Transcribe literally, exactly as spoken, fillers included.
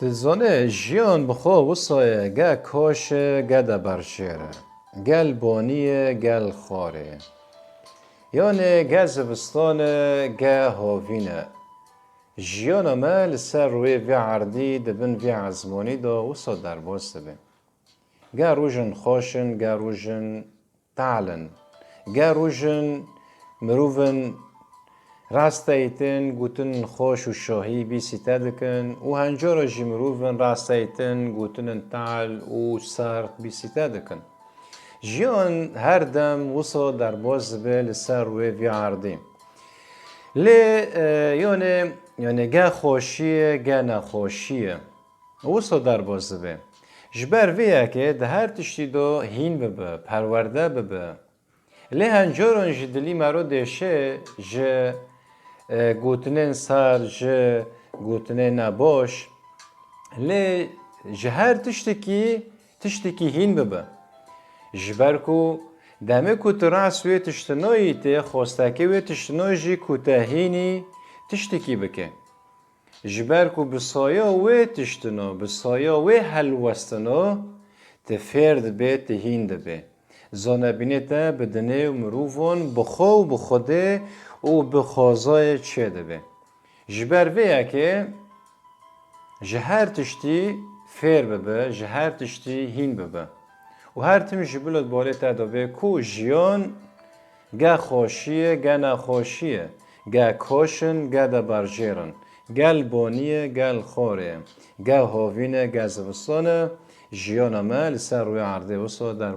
Tu zanî, jiyan bi xwe wisa ye, ge kaş e, ge de berjêr e, gel bonî ye, gel xwar e. Yanê ge zivistan e, ge havîn e. Jiyana me li ser rûyê vê erdî di bin vê ezmanî de wisa derbas dibe. Ge rojin xweş in, ge rojin tal in. Ge rojin mirovin rasteytin, gotinên xweş û şahî bîsîte dikin û hencara jî mirovin rasteytin, gotinên tal û sert bîsîte dikin. Jiyan her dem wisa derbas dibe li ser rûyê vê erdî. Lê, e, yanê, yanê ge xweşî ye, ge nexweşî ye. Wisa derbas dibe. Ji ber vê yekê di her tiştî de hîn bibe, perwerde bibe. Lê hencaran jî dilî me re dêşe ji, e, gotinên sar, ji gotinên nebaş. Lê ji her tiştekî, tiştekî hîn bibe. Ji ber ku demê ku tu rast wê tiştinayî tê, xwestekê wê tiştinayî jî ku te hînî tiştekî bike. Ji ber ku bi saya wê tiştina, bi saya wê helwestina, tu fêr dibê, tu hîn dibê. Zanebînê te bi dinê û mirovan, bi xwe û bi Xwedê û bi xwezayê çêdibe. Ji ber vê yekê ji her tiştî fêr bibe, ji her tiştî hîn bibe. Û her tim ji bila di balê te de be ku jiyan ge xweşî ye, ge nexweşî ye, ge kaş in, ge de berjêr in, gel bonî ye, gel xwar e, ge havîn e, ge zivistan e, jiyana me li ser rûyê erdê wisa der